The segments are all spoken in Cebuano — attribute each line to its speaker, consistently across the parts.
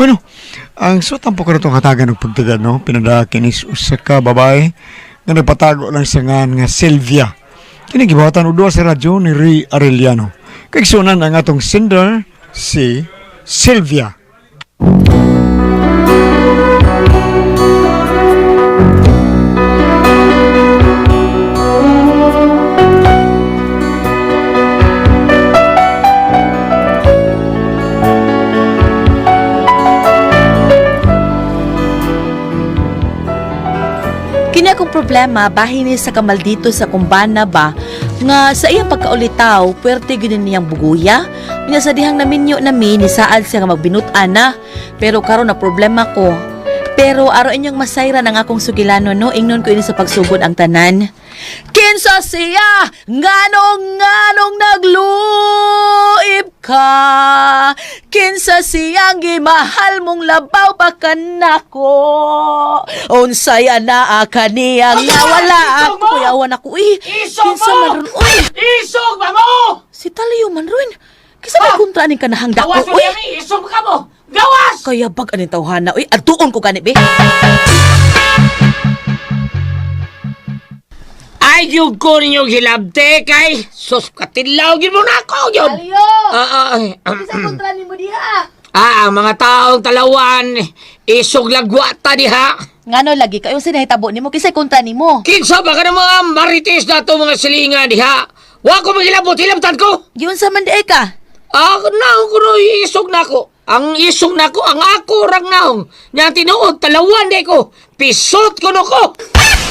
Speaker 1: Bueno, ang suwatan po ko na itong hatagan ng pagtagan, no? Pinadaki ni usa ka babae nga nagpatago lang sa ngan nga Sylvia. Kini gibuhatan og duha sa radyo ni Ray Arellano. Kaigsunan ang atong sender si Sylvia.
Speaker 2: Kini akong problema bahin ni sa kamaldito sa kumbana ba nga sa iyang pagkaulitaw puwerte gyud niyang buguya unya sa dihang naminyo nami ni saad siya nga magbinut-an na pero karon na problema ko pero aron inyong masayran ang akong sugilano no ingnon ko ini sa pagsugod ang tanan. Kinsa siya nganong nganong nagluib ka? Kinsa siyang gimahal mong labaw pa kanako? Unsay anaa kaniyang nawala ako kuyawan ako eh.
Speaker 3: Isog
Speaker 2: Kinsa
Speaker 3: mo!
Speaker 2: man ron uy?
Speaker 3: Isog ba mo?
Speaker 2: Si Talio man ron. Kinsa may kontra aning kanahang dako
Speaker 3: Gawas mo
Speaker 2: uy?
Speaker 3: yami! Isog ka mo! Gawas!
Speaker 2: Kaya bag aning tawhana uy, aduon ko gani be.
Speaker 3: Ay, yung ko ninyo hilabte kay sus katilaw gid mo na ako yun.
Speaker 2: Talio!
Speaker 3: Ah, ah, ay,
Speaker 2: Kinsa kontra nimo diha?
Speaker 3: ah, ang mga taong talawan isog lagwata diha.
Speaker 2: Ngano lagi kayo sa nahitabo nimo kinsa kontra nimo?
Speaker 3: Kinsa ba ka ng mga marites na to mga silingan diha? Wa ko maghilabot, hilabtan ko.
Speaker 2: Giunsa man di ka?
Speaker 3: Ah, naong ko no, isog na ako. Ang isog na ko, ang ako rang naong. Nya tinuod, talawan di ko. Pisot ko no ko.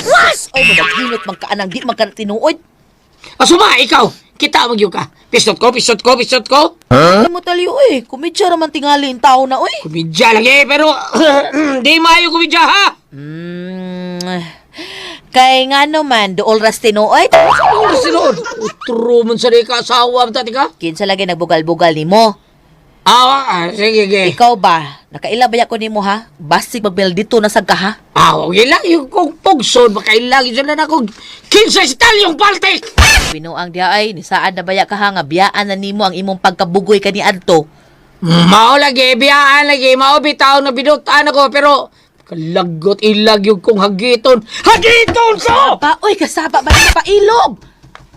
Speaker 2: Was! Oh, maghinot man ka anang di man ka tinuod.
Speaker 3: Asuma, ikaw, kita magyud ka. Pisot ko, pisot ko, pisot ko.
Speaker 2: Huh? Mo talyo eh. Kumidya raman tingali in tao na oy.
Speaker 3: Kumidya lagi, pero di maayo kumidya ha.
Speaker 2: Kay nga naman, dool ras tinuod.
Speaker 3: Ano sinuod? Utro man sa di ka asawa, tati ka?
Speaker 2: Kinsa lagi nagbugal-bugal nimo.
Speaker 3: Ah, ah, sige, sige.
Speaker 2: Ikaw ba? Nakaila ba ko nimo ha? Basig magbel dito na sad ka ha?
Speaker 3: Ah, okay lang yung kong pugson, makailang yun na akong kinsa style yung paltik.
Speaker 2: Binuang diha ay nisaad na baya ka ha nga biyaan na nimo ang imong pagkabugoy kaniadto.
Speaker 3: Mao lagi, biyaan lagi, mao bitaw na binutaan ako, pero kalagot ilag yung kong hagiton. Hagiton so!
Speaker 2: Pa, oy kasaba ba na pailog?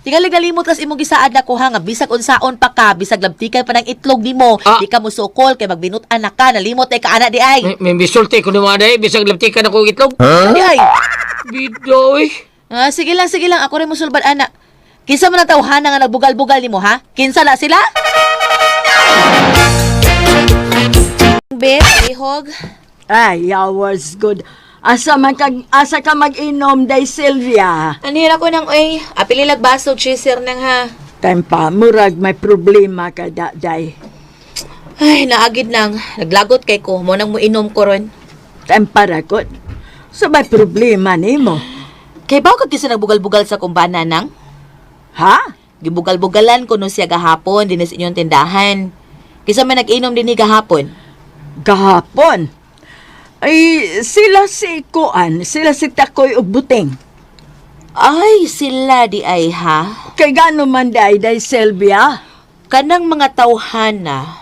Speaker 2: Tingali nalimot kas imong gisaad na ko ha nga bisag unsaon pa ka, bisag labtikan pa ng itlog nimo,
Speaker 3: Ah.
Speaker 2: di ka mosukol kay magbinut-an na ka, nalimot ay ka ana di ay.
Speaker 3: May misulti ko naman ay, bisag labtikan ako itlog.
Speaker 2: Di ay.
Speaker 3: Bidoy.
Speaker 2: Ah, sige lang, ako rin musulbad ana. Kinsa man ang tawhana nga nagbugal-bugal nimo ha? Kinsa na sila? Be, ihog.
Speaker 4: Ay, was good. Asa man kag asa ka mag-inom day Sylvia.
Speaker 2: Anira ko nang oy, apili lag baso chaser nang ha.
Speaker 4: Tempa, murag may problema ka da, day.
Speaker 2: Ay, naagid nang naglagot kay ko mo nang muinom ko ron.
Speaker 4: Tempa ra ko. So may problema nimo.
Speaker 2: Kay bawo kag kinsa nagbugal-bugal sa kumbana nang?
Speaker 4: Ha?
Speaker 2: Gibugal-bugalan ko no siya gahapon dinhi sa inyong tindahan. Kinsa man nag-inom dinhi gahapon?
Speaker 4: Gahapon. Ay, sila si Kuan, sila si Takoy ug Buting.
Speaker 2: Ay, sila di ay ha.
Speaker 4: Kay gano man day day Sylvia?
Speaker 2: Kanang mga tawhana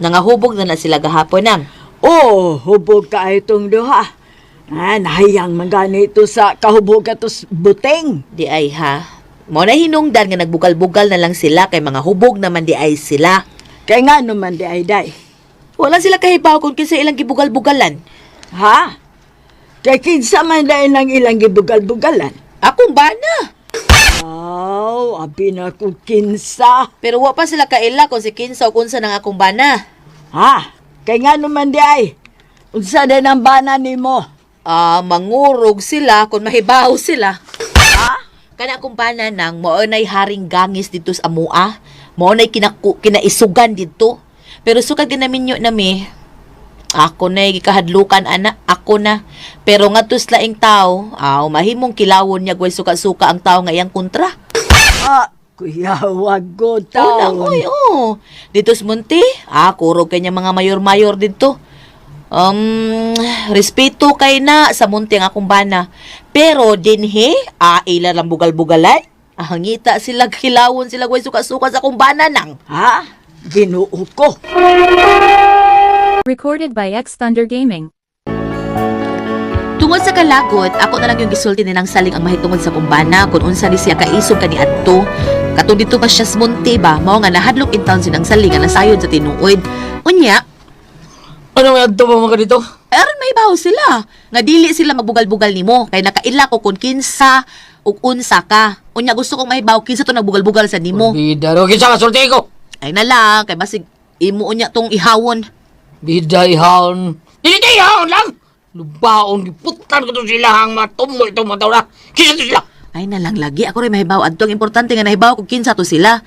Speaker 2: nangahubog na na sila gahapon nang.
Speaker 4: Oh, hubog ka itong duha. Ah, nahiyang man ganito sa kahubog ato sa Buting.
Speaker 2: Di ay ha. Mao na hinungdan nga nagbugal-bugal na lang sila kay mga hubog naman di ay sila.
Speaker 4: Kay ngano man day day.
Speaker 2: Wala sila kahibaw kung kinsa ilang gibugal-bugalan.
Speaker 4: Ha? Kay kinsa man day nang ilang gibugal-bugalan.
Speaker 2: Akong bana.
Speaker 4: Aw, abi na ko kinsa.
Speaker 2: Pero wa pa sila kaila kung si kinsa o kunsa nang akong bana.
Speaker 4: Ha? Kay nga naman di ay. Unsa din ang bana nimo?
Speaker 2: Ah, mangurog sila kung mahibaw sila. Ha? Kana akong bana nang mao nay haring gangis dito sa amua. Mao nay kinaku, kinaisugan dito. Pero sukad ginaminyo nami, ako na gikahadlukan ana, ako na. Pero nga laing tao, aw mahimong kilawon niya gway suka-suka ang tao nga iyang kontra.
Speaker 4: Ah, kuya, wag ko
Speaker 2: Oh,
Speaker 4: taon.
Speaker 2: oy, oh. Dito sa Munti, kurog kay niya mga mayor-mayor dito. Respeto kay na sa Munti ang akong bana. Pero dinhi, ila lang bugal-bugalan. Ah, ngita sila kilawon sila gway suka-suka sa akong bana nang.
Speaker 4: Ha? Ginoo ko.
Speaker 5: Recorded by X Thunder Gaming.
Speaker 2: Tungod sa kalagot, ako na lang yung gisulti ni Nang Saling ang mahitungod sa kumbana kung unsa ni siya kaisog kani adto. Katong dito pa siya sa Monte ba, mao nga nahadlok in town si Nang Saling nga nasayod sa tinuod. Unya,
Speaker 3: Ano may adto pa mga dito?
Speaker 2: aron mahibaw sila nga dili sila magbugal-bugal nimo kay nakaila ko kung kinsa ug unsa ka. Unya gusto kong mahibaw kinsa to nagbugal-bugal sa nimo.
Speaker 3: Bida ro kinsa ka sulti ko.
Speaker 2: Ay na lang kay basig imo unya tong ihawon.
Speaker 3: Bida ihawon. Dili kay ihawon lang. Lubaon giputan ko to sila ang matumol itong mga tawo na. Kinsa to sila?
Speaker 2: Ay na lang lagi ako rin mahibaw adto ang importante nga nahibaw kung kinsa to sila.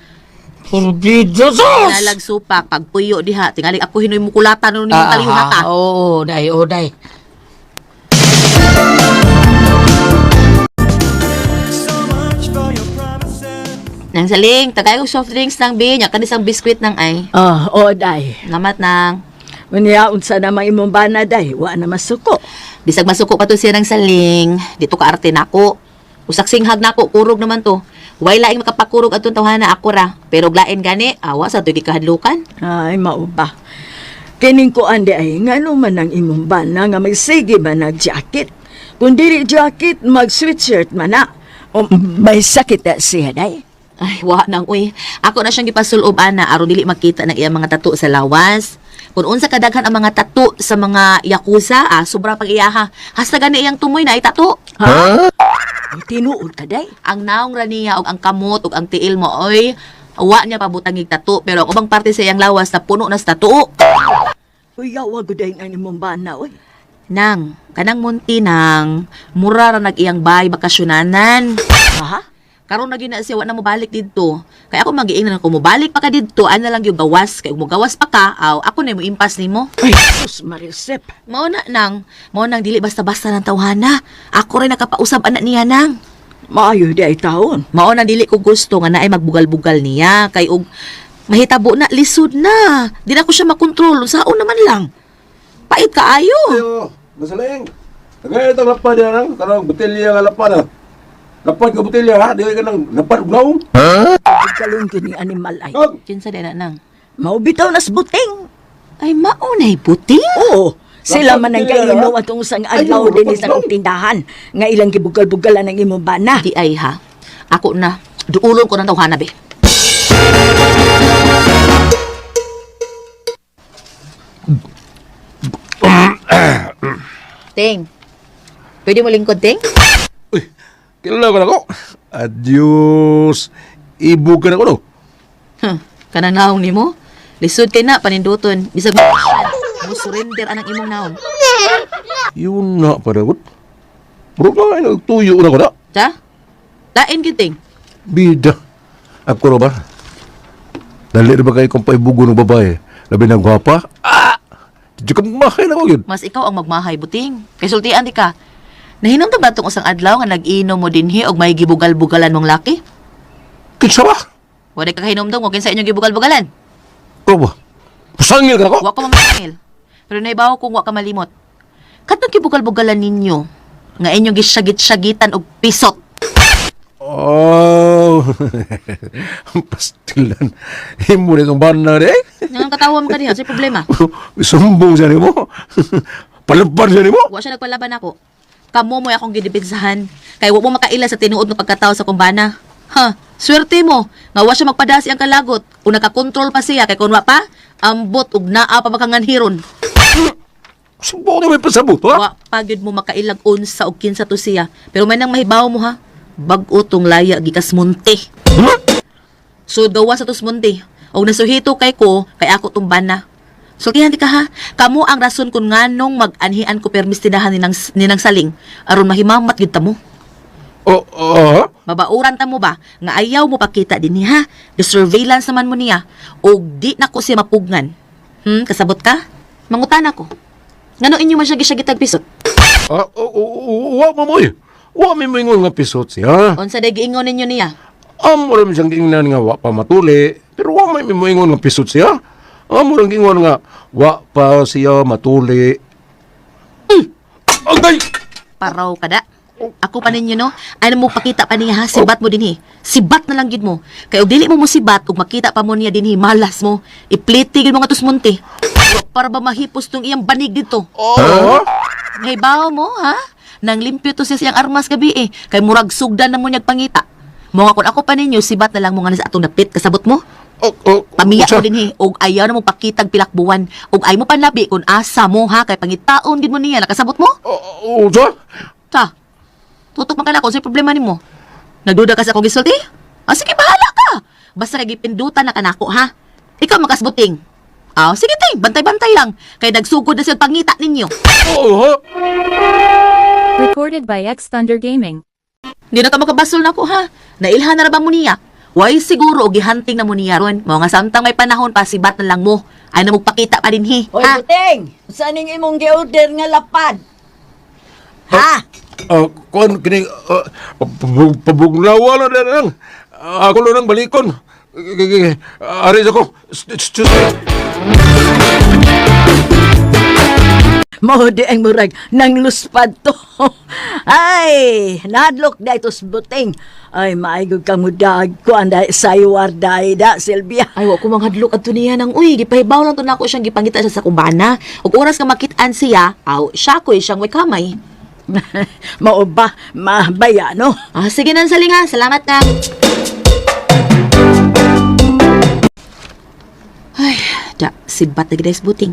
Speaker 3: Purbida sus!
Speaker 2: Nalag supak pagpuyo diha tingali ako hinoy mukulatan no nimo kaliw hata.
Speaker 3: Oo, day, oo, day.
Speaker 2: Nang saling, tagay og soft drinks nang bi, nya kanis ang biskwit nang ay.
Speaker 4: Ah, oo, day.
Speaker 2: Ngamat nang.
Speaker 4: Unya, unsa namang imong bana, day. Wa na masuko.
Speaker 2: Bisag masuko pa to siya ng saling, dito ka arte nako. Usak singhag nako, kurog naman to. Way laing makapakurog atong tawhana ako ra. Pero glain gani, awa sa tuig kahadlukan.
Speaker 4: Ay, mauba. Kining kuan di ay, ngano man ang imong bana nga magsige man nag jacket. Kung dili jacket, mag sweatshirt man na. O, may sakit na siya, day.
Speaker 2: Ay, wa nang uy. Ako na siyang gipasulob ana aron dili makita ng iyang mga tattoo sa lawas. Kung unsa kadaghan ang mga tattoo sa mga yakuza, ah, sobra pag iyaha. Hasta gani iyang tumoy na ay tattoo.
Speaker 4: Ha? Tinuod ka, day.
Speaker 2: Ang naong ra niya og ang kamot og ang tiil mo oy, wa niya pabutangig tattoo pero ang ubang parte sa iyang lawas na puno na sa tattoo.
Speaker 4: Uy, yawa gud ay ang imong bana, uy.
Speaker 2: Nang, kanang munti nang, mura ra nag iyang bay bakasyonanan.
Speaker 4: Ha?
Speaker 2: Karon na gyud na siya wa na mobalik didto. Kaya ako magiingnan ko mobalik pa ka didto, ana lang yung gawas kay ug mogawas pa ka, aw ako na mo impas nimo.
Speaker 4: Ay, sus, Marisep.
Speaker 2: Mao na nang, mao nang dili basta-basta ng tawhana. Ako rin nakapausab anak niya nang.
Speaker 4: Maayo di ay taon.
Speaker 2: Mao na dili ko gusto nga naay magbugal-bugal niya kay og mahitabo na lisod na. Di na ko siya makontrol, saon naman lang. Pait kaayo.
Speaker 6: Ayo, masaleng. Tagay itong lapad yan, ang kanang botelya nga lapad ha. Lapad ka botelya ha, di ka nang lapad og naong.
Speaker 4: Kalong kini animal ay.
Speaker 6: Kag,
Speaker 2: Kinsa di na nang?
Speaker 4: Maubitaw nas buting.
Speaker 2: Ay maunay puting.
Speaker 4: Oo. Sila man ang
Speaker 6: Lapad botelya,
Speaker 4: kaino
Speaker 6: ha?
Speaker 4: atong usang
Speaker 6: Ay,
Speaker 4: adlaw
Speaker 6: lapad
Speaker 4: din sa
Speaker 6: naong.
Speaker 4: akong tindahan nga ilang gibugal-bugalan ang imong bana.
Speaker 2: Di ay ha. Ako na. Duulon ko ng tawhana be. Ting. Pwede mo lingkod, Ting?
Speaker 6: Uy, kilala ko na ko. Adios. Ibog ka na ko no.
Speaker 2: Huh, kanang naong nimo. Lisod kay na paninduton. Bisag mo mo surrender anang imong naong.
Speaker 6: Yun na para ko. Bro ka, ay, nagtuyo na ko na.
Speaker 2: Ta? Lain gyud, Ting.
Speaker 6: Bida. Ako ro ba? Dali na ba kayo kung paibugo ng babae? Labi na gwapa? Ah! Diyo ka mahay na ko yun.
Speaker 2: Mas ikaw ang magmahay buting. Kay sultian di ka. Nahinumdum ba tong usang adlaw nga nag-inom mo dinhi og may gibugal-bugalan mong laki?
Speaker 6: Kinsa ba?
Speaker 2: Wala ka kahinumdum kung kinsa inyong gibugal-bugalan.
Speaker 6: Ikaw ba? Pasangil ka na ko?
Speaker 2: Wa ko mamasangil. Pero naibaw kung wa ka malimot. Katong gibugal-bugalan ninyo nga inyong gisyagit-syagitan og pisot.
Speaker 6: Oh, pastilan. Himo na itong bana eh.
Speaker 2: Nga katawa mo ka diha, sa problema.
Speaker 6: Sumbong siya nimo. Palaban siya nimo.
Speaker 2: Wa siya nagpalaban ako. Kamo mo akong gidipinsahan. Kay wa mo makaila sa tinuod nga pagkatao sa kumbana. Ha, swerte mo. Nga wa siya magpadasi ang kalagot. O nakakontrol pa siya kay kun wa pa, ambot ug naa pa makanganhiron.
Speaker 6: Sumbong niya may pasabot, ha?
Speaker 2: Wa pa gyud mo makailag unsa og kinsa to siya. Pero may nang mahibaw mo ha. Bag-o tong laya gikas munti.
Speaker 6: Hmm?
Speaker 2: So gawa sa tos munti. Og nasuhito kay ko kay ako tong bana. Sultihan di ka ha. Kamo ang rason kung nganong mag-anhian ko permis tindahan ninang saling aron mahimamat gyud ta mo.
Speaker 6: Oh, oh,
Speaker 2: Mabauran ta mo ba nga ayaw mo pakita din niya. The surveillance naman mo niya og di na ko siya mapugngan. Kasabot ka? Mangutan ako. Ngano inyo man siya gisyagitag pisot?
Speaker 6: Ah, oh, oh, oh, wa mo mo eh. Wa mi moingon nga pisot siya.
Speaker 2: Unsa day giingon ninyo niya?
Speaker 6: Amo ra mi siyang giingnan nga wa pa matuli, pero wa may moingon nga pisot siya. Amo ra giingon nga wa pa siya matuli. Agay!
Speaker 2: Paraw ka da. Ako pa ninyo no. Ano mo pakita pa niya ha? Sibat mo dinhi. Sibat na lang gyud mo. Kay og dili mo mo sibat ug makita pa mo niya dinhi malas mo. Ipliti gyud mo nga tusmunti. para ba mahipos tong iyang banig dito.
Speaker 6: Oh?
Speaker 2: Ngay bawo mo, ha? Nang limpyo to siya siyang armas gabi eh. Kay murag sugdan na mo niyag pangita. Mo nga kun ako pa ninyo, sibat na lang mo nga na sa atong dapit. Kasabot mo?
Speaker 6: Oh, oh,
Speaker 2: Pamiya
Speaker 6: unsa?
Speaker 2: mo din he. Og ayaw na mo pakitag pilakbuwan. Og ay mo panabi kung asa mo ha. Kay pangitaon gid mo niya. Nakasabot mo?
Speaker 6: Oh, oh, unsa?
Speaker 2: Ta, tutok man ka na kung sa'y problema nimo. Nagduda ka sa akong gisulti? Ah, sige, bahala ka. Basta kay gipindutan na kanako, ha? Ikaw makasbuting. Ah, sige ting, bantay-bantay lang. Kay nagsugod na siya pangita ninyo.
Speaker 6: Oh, ha?
Speaker 5: Recorded by X Thunder Gaming.
Speaker 2: Hindi na ka makabasol na ko, ha? Nailhan na ra ba mo niya? Way siguro og gihanting na mo niya ron. Mao nga samtang may panahon pa sibat na lang mo. Ay na magpakita pa din hi.
Speaker 4: Hoy,
Speaker 2: Ha?
Speaker 4: Buting! Saan ning imong gi-order nga lapad? Ha?
Speaker 6: Ah, kuan kini pabugnawa na lang. Ah, ako lang balikon. Ari sa ko. Excuse me.
Speaker 4: Mao di ang murag nang luspad to. Ay, nadlok da ito sa buting. Ay, maigog kang mudag ko anday saywar day da, Silvia.
Speaker 2: Ay, wa ko manghadlok adto niya nang uy, gipahibaw lang to nako siyang gipangita siya sa kumbana. Ug oras nga makit-an siya, aw, siya ko'y siyang way kamay.
Speaker 4: Mao ba, mabaya no?
Speaker 2: Ah, sige nang saling ha. Salamat na. Ay, da, sibat na gid buting.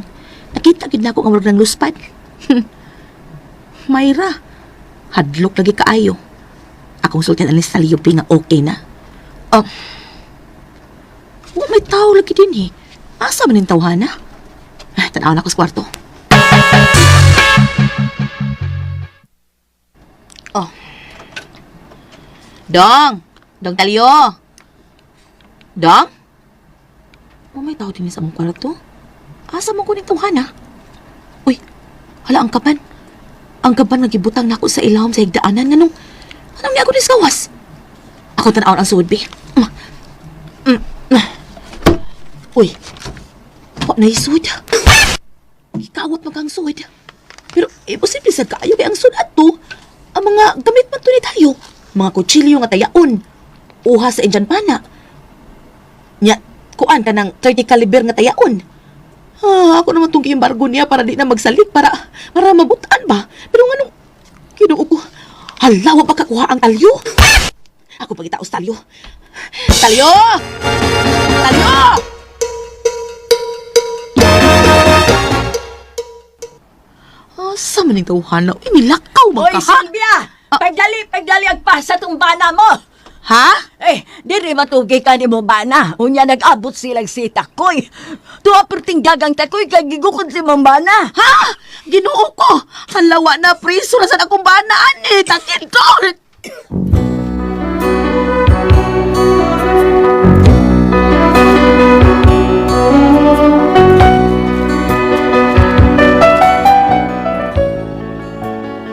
Speaker 2: Nakita gid nako ang murag ng luspad. Mayra, hadlok lagi kaayo. Akong sultian anis sa liyupi nga okay na. Oh, wa may tao lagi din eh. Asa man yung tawhana? Ay, tanaw na ako sa kwarto. Oh. Dong! Dong Talyo! Dong? Oh, may tao din sa among kwarto. Asa mo kuning tawhana? Uy, hala ang kaban. Ang kaban nga gibutang nako sa ilawom sa higdaanan nganong anong niya ako niskawas? Ako tan-awon ang suod, be. Mm. Mm. Uy, wa na sud. Gikawat man kang sud. Pero imposible sa kaayo kay ang sud ato ang mga gamit man to ni tayo. Mga kutsilyo nga tayaon. Uha sa Indian pana. Nya, kuan ka ng 30 caliber nga tayaon. Ah, ako naman tong giembargo niya para di na magsalit para para mabutan ba. Pero nganong Ginoo ko. Hala, wa pa kakuha ang talyo. Ako pagitaos talyo. Talyo! Talyo! Asa man yung tawhana? Uy, nilakaw man
Speaker 4: Hoy,
Speaker 2: ka, ha?
Speaker 4: Silvia! Pagdali, pagdali ang pasa tong bana mo!
Speaker 2: Ha?
Speaker 4: Eh, diri matugi ka ni mo bana. Unya nag-abot silang si Takoy. Tuwa perting dagang Takoy kay gigukod si mong bana.
Speaker 2: Ha? Ginoo ko! Halawa na priso na sa akong banaan eh! Takid ko!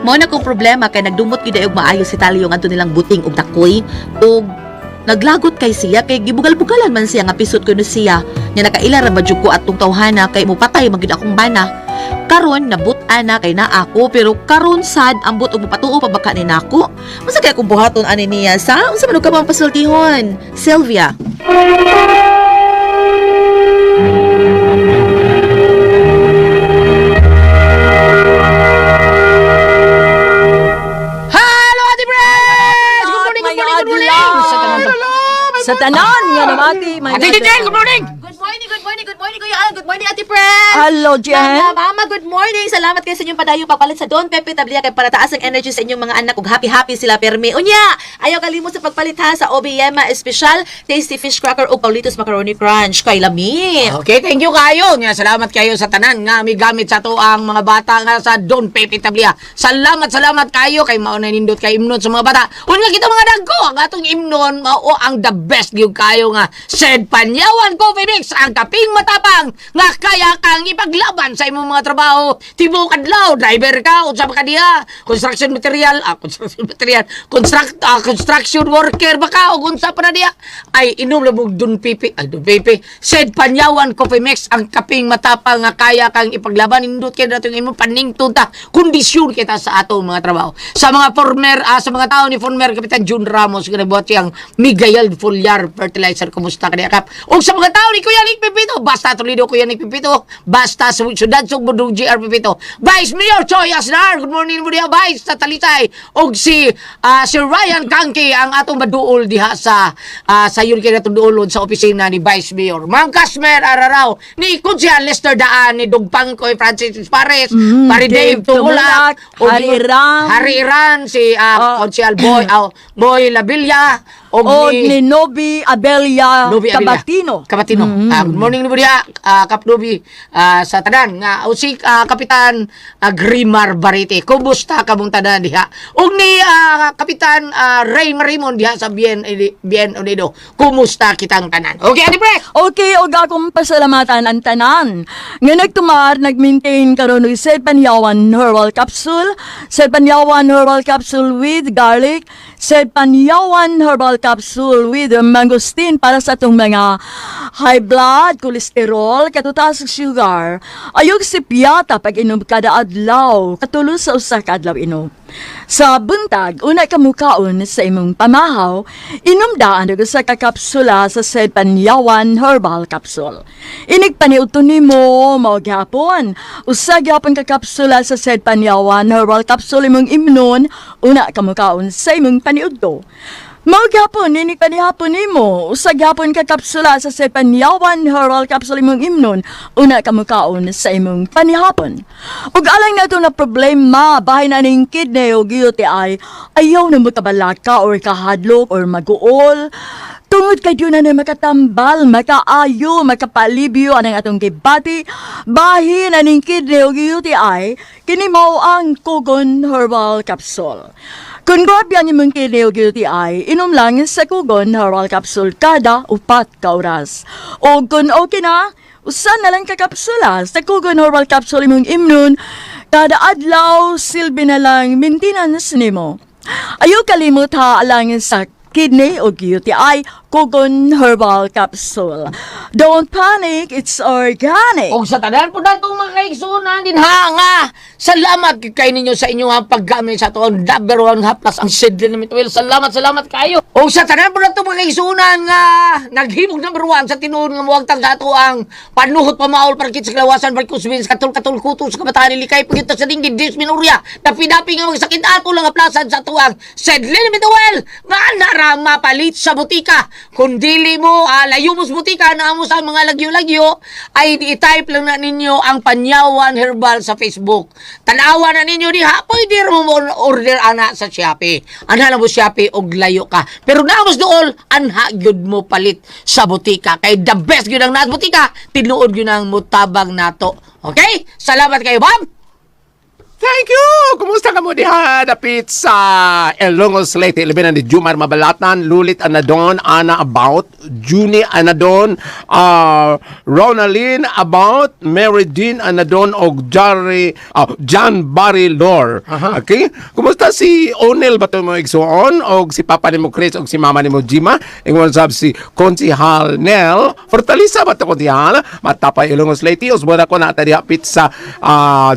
Speaker 2: Mao na kong problema kay nagdumot gyud og maayo si Talyo ngadto nilang buting og takoy og naglagot kay siya kay gibugal-bugalan man siya nga pisot kuno siya nya nakaila ra ba jud ko atong tawhana kay mopatay man gyud akong bana. Karon nabut-an na kay naa ako pero karon sad ambot og mopatuo pa baka ni nako. Unsa kay akong buhaton ani niya sa unsa man og ka man pasultihon Sylvia?
Speaker 3: Hello, Ate Pres! Good morning, good morning, good morning! Sa tanan
Speaker 4: Sa tanan nga namati. May
Speaker 3: Ate Jen, good morning!
Speaker 2: Good morning, good morning, good morning Kuya Al, good morning Ate Pres.
Speaker 4: Hello, Jen.
Speaker 2: Mama, mama, good morning. Salamat kayo sa inyong padayong pagpalit sa Don Pepe Tablia kay para taas ang energy sa inyong mga anak ug happy-happy sila permi. Unya, ayaw kalimot sa pagpalit ha sa OBM Special Tasty Fish Cracker ug Paulitos Macaroni Crunch kay lami.
Speaker 3: Okay, thank you kayo. Nga, salamat kayo sa tanan nga may gamit sa to ang mga bata nga sa Don Pepe Tablia. Salamat, salamat kayo kay mao na nindot kay imnon sa mga bata. Una kita mga dagko, ang atong imnon mao ang the best gyud kayo nga Sed Panyawan Coffee Mix, ang kaping matapang nga kaya kang ipaglaban sa imong mga trabaho. Tibuok adlaw, driver ka, unsa pa ka diha, construction material, construction material, construction worker ba ka o unsa pa na diha. Ay inom na mong Don Pepe, ay Don Pepe, Sed Panyawan Coffee Mix, ang kaping matapang nga kaya kang ipaglaban nindot kay datong imong paningtuta kondisyon kita sa atong mga trabaho. Sa mga former, sa mga tao ni former Kapitan June Ramos ginabuhat siyang Miguel Fullar Fertilizer, kumusta ka niya kap? O sa mga tao ni Kuya Nick Pipito, basta Toledo Kuya Nick Pipito, Basta sa syudad Sugbo, GR Pipito. Vice Mayor Choi Asnar, good morning mo diha, Vice, sa Talisay. Og si Ryan Kangki ang atong maduol diha sa yun kay natong duolon sa opisina ni Vice Mayor. Ma'am Casmer Araraw, ni Konsehal Lester Daan, ni Dugpang Koy Francis Pares, Pare Dave
Speaker 4: Dave
Speaker 3: Tumulak,
Speaker 4: Tumulak, Hari Iran.
Speaker 3: Hari Iran, si Konsehal Boy Labilla, og
Speaker 4: O ni Nobi Abelia
Speaker 3: Nobi Avila.
Speaker 4: Cabatino.
Speaker 3: Cabatino. Good morning ni diha, Kap Nobi, sa tanan nga o si Kapitan Grimar Barite. Kumusta kamong tanan diha? Ug ni Kapitan Ray Marimon diha sa Bien Bien Unido. Kumusta kitang tanan? Okay, Ate Pres.
Speaker 4: Okay, og akong pasalamatan ang tanan nga nagtumar, nag-maintain karon og Sed Panyawan Herbal Capsule, Sed Panyawan Herbal Capsule with garlic, Sed Panyawan Herbal Capsule with mangosteen para sa atong mga high blood, cholesterol, katutaas ug sugar. Ayog si piyata pag inom kada adlaw, katulo sa usa ka adlaw inom. Sa buntag, una ka mukaon sa imong pamahaw, inom daan og usa ka kapsula sa Sed Panyawan Herbal Capsule. Inig paniudto nimo mao gyapon. Usa gyapon ka kapsula sa Sed Panyawan Herbal Capsule imong imnon, una ka mukaon sa imong paniudto. Mao gyapon inig panihapon nimo, usa gyapon ka kapsula sa Sed Panyawan Herbal Capsule imong imnon, una ka mukaon sa imong panihapon. Ug alang nato na problema, bahin na ning kidney o UTI, ayaw na makabalaka or kahadlok or maguol. Tungod kay duna na makatambal, makaayo, makapalibyo anang atong gibati, bahin aning kidney o UTI, kini mao ang Kugon Herbal Capsule. Kung grabe ang imong kidney o UTI, inom lang sa Kugon Herbal Capsule kada 4 ka oras. O kung okay na, usa na lang ka kapsula sa Kugon Herbal Capsule imong imnon, kada adlaw silbi na lang maintenance nimo. Ayaw kalimot ha lang sa kidney o UTI, Kugon Herbal Capsule. Don't panic, it's organic.
Speaker 3: Og sa tanan po datong mga kaigsunan din ha nga. Salamat kay ninyo sa inyong paggamit sa atong number one haplas ang Sidley na Mituel. Salamat, salamat kayo. Og sa tanan po datong mga kaigsunan nga naghimog number one sa tinuod nga muwagtang sa ato ang panuhot pamaol para sa kalawasan Marcos Vince katul katul kuto sa kabataan likay pagita sa dinggid Dis Minoria dapi-dapi nga magsakit ato lang aplasan sa ato ang Sedley na Mituel nga nara mapalit sa butika. Kung dili mo layo mo sa butika na mo sa mga lagyo-lagyo ay i-type lang na ninyo ang Panyawan Herbal sa Facebook. Tanawa na ninyo diha, pwede ra mo order ana sa Shopee. Anha lang mo Shopee og layo ka. Pero naamos dool, anha gyud mo palit sa butika. Kay the best gyud ang naas butika, tinuod gyud ang mutabang nato. Okay? Salamat kayo, ma'am.
Speaker 7: Thank you! Kumusta ka mo diha? Dapit sa Ilongos Leyte, ilabi na ni Jumar Mabalatan, Lulit Anadon, Ana About, Juni Anadon, Ronalyn About, Mary Jean Anadon, og Jerry, John Barry Lore. Okay? Kumusta si Onel ba ito mo igsuon? Og si Papa ni mo Chris, og si Mama ni mo Jima? Ingon sab si Konsihal Nel. Fortalisa ba ito Konsihal? Matapay Ilongos Leyte. Usbon ako na diha pit sa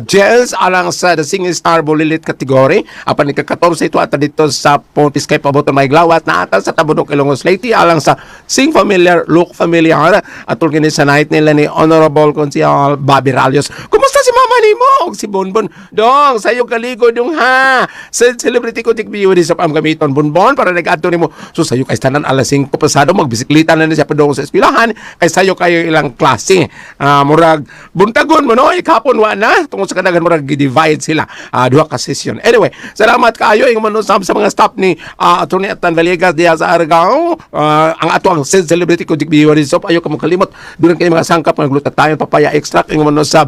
Speaker 7: Jels alang sa The Singing Star Bulilit category. Apan ni ka-14 ito ata dito sa Pontis kay Paboton may glawat na ata sa Tabunok Ilongos Leyte alang sa Sing Familiar Look Familiar atol kini sa night nila ni Honorable Konsihal Bobby Ralios. Kumusta si Mama nimo og si Bonbon? Dong, sayo kaligo dong ha. Sa celebrity ko tik beauty sa pam gamiton Bonbon para nag-adto nimo. So sayo kay tanan alas 5 pasado magbisikleta na ni siya padung sa eskwelahan kay sayo kayo ilang klase. Murag buntagon mo no, ikapon wa na tungod sa kadagan murag gi-divide sila. Duha ka session. Anyway, salamat kaayo ing manusab sa mga staff ni Attorney Atan Villegas diha sa Argao. Ang ato ang celebrity ko tik beauty soap ayo ka mo kalimot. Doon kay mga sangkap nga glutathione, papaya extract ing manusab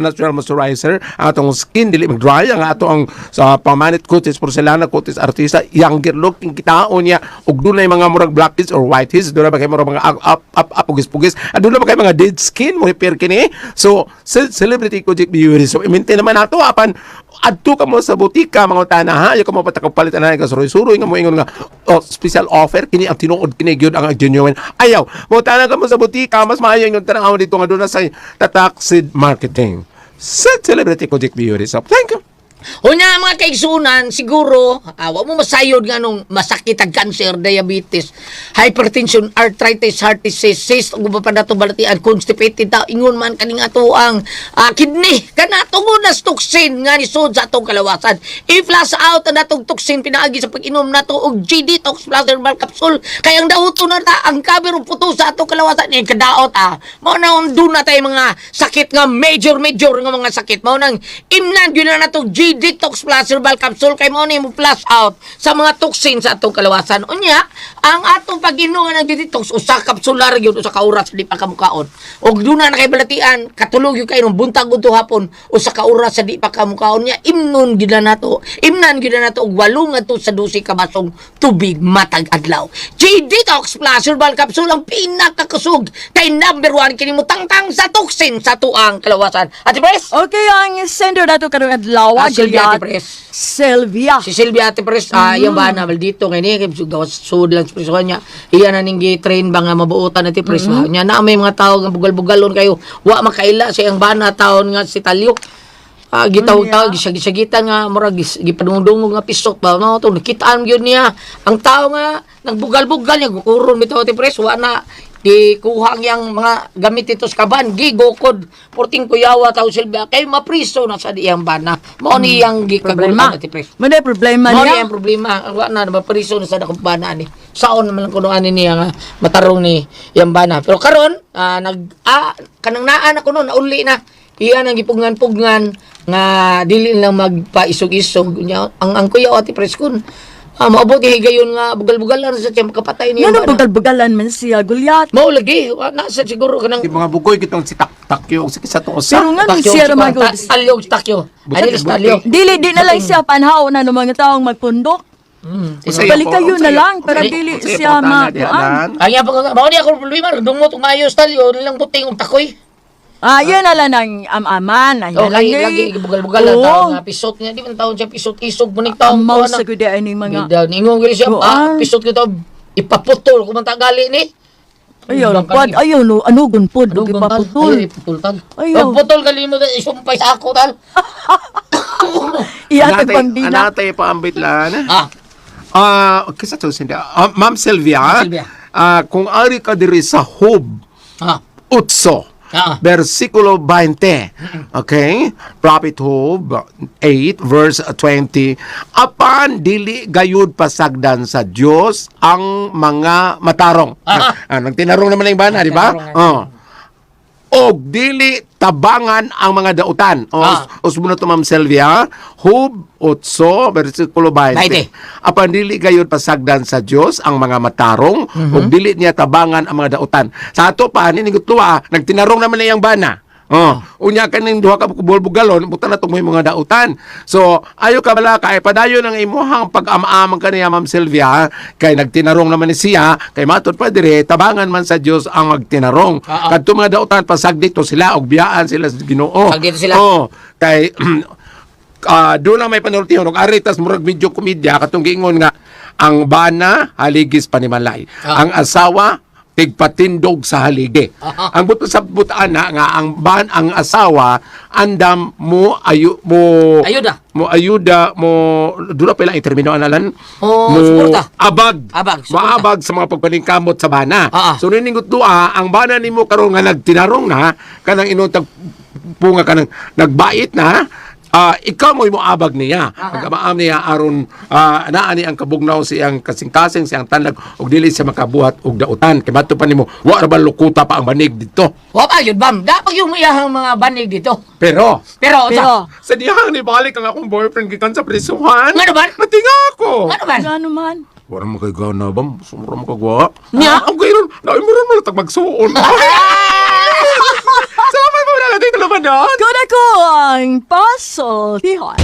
Speaker 7: natural moisturizer, ang atong skin dili mag-dry, ang ato ang sa pamanit kutis porcelana kutis artista younger looking kitaon niya ug dunay mga murag blackheads or whiteheads, dunay ba kay murag mga up up up, up pugis-pugis at dunay ba kay mga dead skin mo repair kini. So celebrity ko beauty so i-maintain naman nato apan adto ka mo sa butika mga tana ha ayo ka mo patakang palit anay ka suroy-suroy nga mo ingon nga oh, special offer kini ang tinuod kini gyud ang genuine. Ayaw mo tana ka mo sa butika, mas maayo ingon tan-aw dito nga doon na sa tatak Sid Marketing sa Celebrity Kojik Beauty Shop. Thank you.
Speaker 3: Unya mga kaigsunan, siguro, wa mo masayod nga nung masakit ang cancer, diabetes, hypertension, arthritis, heart disease, cyst, ug uban pa nato balatian, constipated ta, ingon man kaning ato ang kidney, kana tungod na sa toxin nga nisud sa atong kalawasan. I-flush out ang atong toxin pinaagi sa pag-inom nato og G-Detox Plus Herbal Capsule. Kay ang dauto na ta, ang kaber ug puto sa atong kalawasan, eh, kadaot ah. Mao na doon na tayo mga sakit nga major major nga mga sakit. Mao nang imnan gyud na nato G-Detox Plus Herbal Capsule kay mao ni mo flush out sa mga toxin sa atong kalawasan. Unya, ang atong pag-inom ng G-Detox usa ka kapsula ra gyud usa ka oras di pa ka mukaon. Og duna na kay balatian, katulog gyud kay buntag udto hapon usa ka oras sa di pa ka mukaon niya imnon gyud na nato. Imnan gyud na nato og 8 ngadto sa 12 ka basong tubig matag adlaw. G-Detox Plus Herbal Capsule ang pinakakusog kay number 1 kini mo tangtang sa toxin sa tuang kalawasan. Ate Pres?
Speaker 4: Okay, ang sender nato karong adlaw.
Speaker 3: Sylvia Ate Pres.
Speaker 4: Sylvia.
Speaker 3: Si Sylvia Ate Pres, iyang ba na dito kay ni kay gawas sud lang sa prisuhan niya. Iya na ning gi-train ba nga mabuotan Ate Pres ba. Nya na may mga tao nga bugal-bugalon kayo. Wa makaila sa iyang bana taon nga si Talyo. Gitawag-tawag gisag-gisagitan nga murag gipadungdungog nga pisot ba mao to nakitaan gyud niya ang tao nga nagbugal-bugal niya gukuron bitaw Ate Pres wa na di kuha ang iyang mga gamit ito sa kaban gigukod porting kuyawa tao Silvia kay mapriso na sa iyang bana mao ni iyang
Speaker 4: Problema.
Speaker 3: gikagulan Ate Pres.
Speaker 4: Mao problema
Speaker 3: Mao
Speaker 4: niya.
Speaker 3: ni ang problema. Wa na mapriso na sa akong bana ni. Saon naman lang kuno ani niya nga matarong ni iyang bana. Pero karon nag kanang naa na kuno nauli na. Iya nang gipugnan-pugnan nga dili lang magpaisog-isog nya ang kuya Ate Pres kun maabot higayon nga bugal-bugalan sa siya makapatay niya.
Speaker 4: Ngano bugal-bugalan man siya, Gulyat?
Speaker 3: Mao lagi wa na sa siguro kanang
Speaker 7: Di mga bugoy kitong si Takyo si sa tong usa.
Speaker 4: Pero nga
Speaker 3: Takyo,
Speaker 4: siya
Speaker 3: si
Speaker 4: ra magod.
Speaker 3: Talyo, takyo.
Speaker 7: Buti,
Speaker 3: Ay,
Speaker 7: buti.
Speaker 3: talyo.
Speaker 4: Dili di na lang siya panhaw na ng mga taong magpundok.
Speaker 7: Unsay
Speaker 4: Balik kayo
Speaker 7: unsay
Speaker 4: na lang para dili
Speaker 7: unsay
Speaker 4: siya
Speaker 7: pangutana diha,
Speaker 4: makuan.
Speaker 7: Lan?
Speaker 3: Ang iya pag mao niya akong problema, dumot og maayos talyo, nilang buting og takoy.
Speaker 4: Yun na lang ang am-aman. Ay,
Speaker 3: Oh,
Speaker 4: na lang
Speaker 3: lagi
Speaker 4: eh.
Speaker 3: lagi bugal-bugal ang
Speaker 4: Oo.
Speaker 3: taon nga pisot niya, di man taon siya pisot isog mo ning taon
Speaker 4: Amaw sa gud ay ning mga
Speaker 3: Bida ningon gyud siya,
Speaker 4: Oo, ah.
Speaker 3: pisot ko to ipaputol ko man tagali ni.
Speaker 4: Ayaw,
Speaker 3: Bang
Speaker 4: pad,
Speaker 3: kani.
Speaker 4: ayaw, no, ano gun pod,
Speaker 3: Ano
Speaker 4: ug
Speaker 3: gun, tal?
Speaker 4: ipaputol.
Speaker 3: Ayaw, iputol tal.
Speaker 4: Ayaw.
Speaker 3: Pagputol gali mo isumpay sa ako tal.
Speaker 4: Ihatag
Speaker 7: Anatay-
Speaker 4: pambina.
Speaker 7: Anatay paambit lan.
Speaker 3: Ah,
Speaker 7: Kisa to sinda. Ma'am Sylvia.
Speaker 3: Ma'am Sylvia.
Speaker 7: Kung ari ka diri sa Job 8. Versikulo 20. Okay? Prophet Job 8 verse 20. Apan dili gayud pasagdan sa Dios ang mga matarong. Nagtinarong naman ang bana, di ba?
Speaker 3: Nagtinarong.
Speaker 7: Oh. Og dili tabangan ang mga dautan. O, usbo na to Ma'am Sylvia. Job 8 versikulo 20.
Speaker 3: 20.
Speaker 7: Apan dili gayud pasagdan sa Dios ang mga matarong ug dili niya tabangan ang mga dautan. Sa ato pa ni tuwa nagtinarong naman na iyang bana. Oh, unya kaning duha ka bulbugalon, butan na tumoy mga dautan. So, ayo ka bala kay padayon ang imuhang pag-amaamang kaniya Ma'am Sylvia, kay nagtinarong naman ni siya, kay matud pa dire tabangan man sa Dios ang magtinarong. Kadto mga dautan pasag dito sila og biyaan sila sa Ginoo.
Speaker 3: Pasag dito sila.
Speaker 7: Oh, kay doon lang may panultihon og ari tas murag medyo komedya katong giingon nga ang bana haligis panimalay. Ang asawa tigpatindog sa haligi. Ang buto sa butaan na nga ang ban ang asawa andam mo ayu mo
Speaker 3: Ayuda.
Speaker 7: mo ayuda mo dula pa ilang termino analan
Speaker 3: Oh,
Speaker 7: mo
Speaker 3: suporta.
Speaker 7: abag
Speaker 3: Abag, suporta.
Speaker 7: maabag sa mga pagpaningkamot sa bana. So niningot duha ang bana nimo karon nga nagtinarong na kanang inuntag punga kanang nagbait na ikaw mo'y moabag niya. Pagkamaam niya aron naa ni ang kabugnaw sa iyang kasing-kasing sa iyang tanlag ug dili siya makabuhat og dautan. Kay mato pa nimo wa ra ba lukuta pa ang banig dito.
Speaker 3: Wa pa yun bam. Dapat yung iyahang mga banig dito.
Speaker 7: Pero
Speaker 3: Pero,
Speaker 4: Pero,
Speaker 7: sa dihang nibalik ang akong boyfriend gikan sa prisuhan.
Speaker 3: Ngano man?
Speaker 7: Natinga ako.
Speaker 3: Ano man?
Speaker 4: Ngano man?
Speaker 7: Wala mo kay gana ba? Sumura mo kagwa.
Speaker 3: Nya?
Speaker 7: Ang gayron, naay mo rin mo natag magsuon. Salamat po na natin naman
Speaker 4: Kuna ko ang pasultihan.